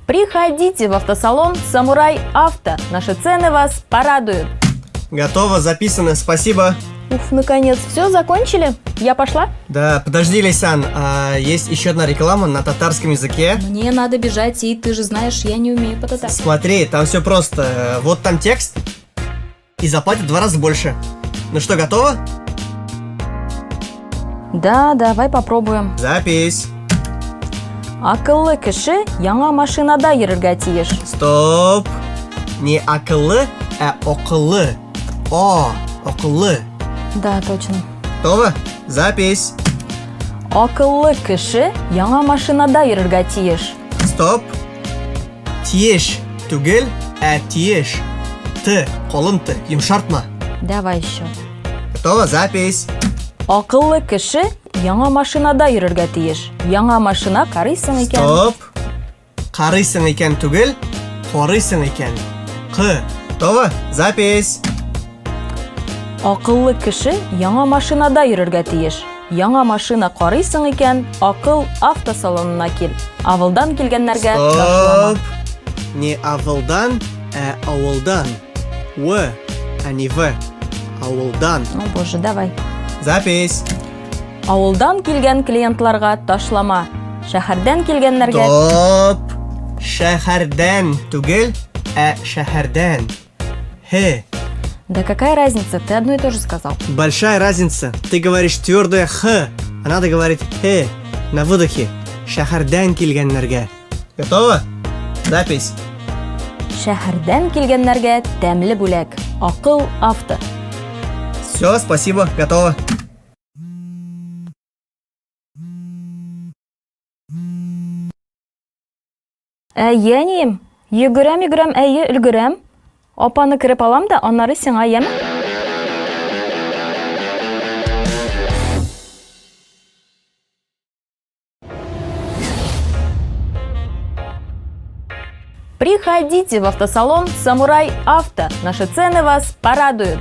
Приходите в автосалон «Самурай Авто». Наши цены вас порадуют. Готово, записано, спасибо. Уф, наконец, все закончили? Я пошла? Да, подожди, Лейсан, а есть еще одна реклама на татарском языке. Мне надо бежать, и ты же знаешь, я не умею по-татарски. Смотри, там все просто. Вот там текст, и заплатят в 2 раза больше. Ну что, готово? Да, давай попробуем. Запись. Акыллы кеше яңа машинада йөрергә тиеш. Стоп. Не акыллы, ә акыллы. О, акыллы. Да, точно. Готово? Запись. Акыллы кеше яңа машинада йөрергә тиеш. Стоп. Тиеш түгел, ә тиеш. Т, калын Т, йомшартма. Давай еще. Готово? Запись. Акыллы кеше яңа машинада йөрергә тиеш. Яңа машина карыйсың икән. Стоп. Карыйсың икән түгел, карыйсың икән. К. Готово? Запись. Акыллы кеше яңа машинада йөрергә тиеш. Яңа машина карыйсың икән, Акыл автосалонына кил. Авылдан килгәннәргә ташлама. Стоп. Не авылдан, ә авылдан. В, а не В. Авылдан. О боже, давай. Запись. Авылдан килгән клиентларга ташлама. Шәһәрдән килгәннәргә Стоп. Шәһәрдән түгел, ә шәһәрдән. Х. Да какая разница, ты одно и то же сказал. Большая разница. Ты говоришь твердое Х, а надо говорить Х на выдохе. Шәһәрдән килгәннәргә. Готово? Запись. Шәһәрдән килгәннәргә тәмле бүләк. Акыл авто. Все, спасибо, готово. Әйе, әнием. Йөгерәм, йөгерәм, әйе, өлгерәм. Апаны кереп алам да, аннары сиңа, яме? Приходите в автосалон «Самурай Авто». Наши цены вас порадуют.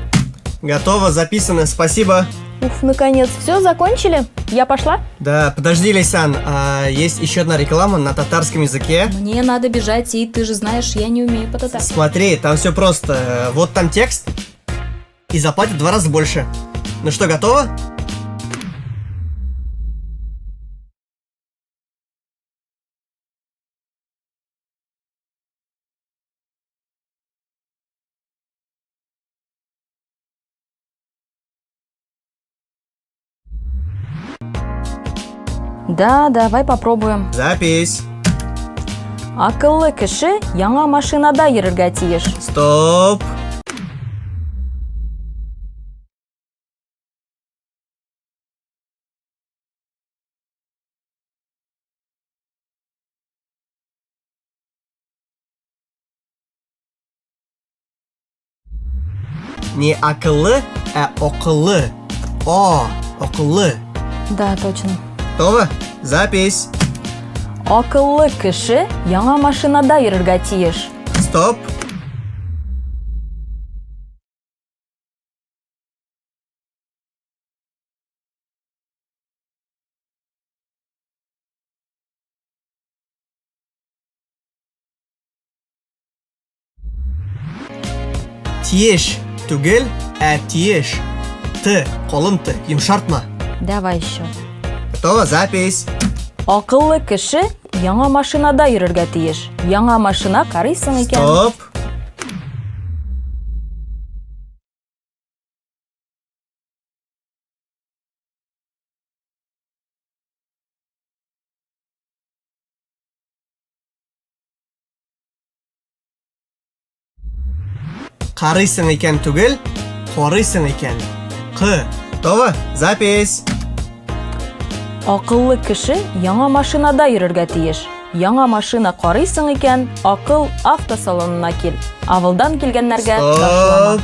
Готово, записано, спасибо. Уф, наконец, все закончили? Я пошла? Да, подожди, Лейсан, а есть еще одна реклама на татарском языке. Мне надо бежать, и ты же знаешь, я не умею по-татарски. Смотри, там все просто. Вот там текст, и заплатят в 2 раза больше. Ну что, готово? Да, давай попробуем. Запись. Акыллы кеше яңа машинада йөрергә тиеш. Стоп. Не акыллы, ә акыллы. О, акыллы. Да, точно. Готово? Запись. Акыллы кеше яңа машинада йөрергә тиеш. Стоп. Тиеш түгел, ә тиеш. Т, калын Т, йомшартма. Давай еще. Готово? Запись. Акыллы кеше яңа машинада йөрергә тиеш. Яңа машина карыйсың икән. Стоп. Карыйсың икән түгел, карыйсың икән. К. Готово? Запись. Акыллы кеше яңа машинада йөрергә тиеш. Яңа машина карыйсың икән, Акыл автосалонына кил. Авылдан килгәннәргә ташлама. Стоп.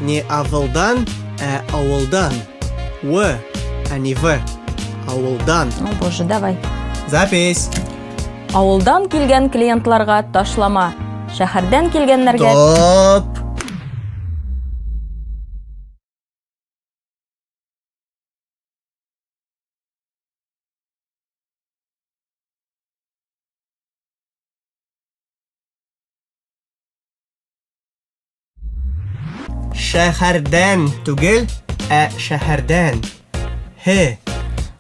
Не авылдан, ә авылдан. В, а не В. Авылдан. О боже, давай. Запись. Авылдан килгән клиентларга ташлама. Шәһәрдән килгәннәргә... Стоп! Шәһәрдән түгел, ә шәһәрдән. Х.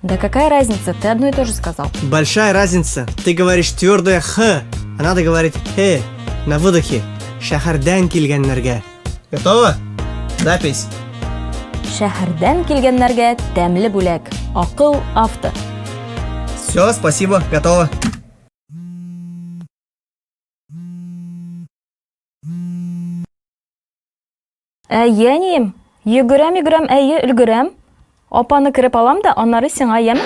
Да какая разница, ты одно и то же сказал. Большая разница. Ты говоришь твердое Х, а надо говорить Х. На выдохе. Шәһәрдән килгәннәргә. Готово? Запись. Шәһәрдән килгәннәргә тәмле бүләк. Акыл авто. Все, спасибо, готово. Әйе, әнием. Йөгерәм, йөгерәм, әйе, өлгерәм. Апаны кереп алам да, аннары сиңа, яме?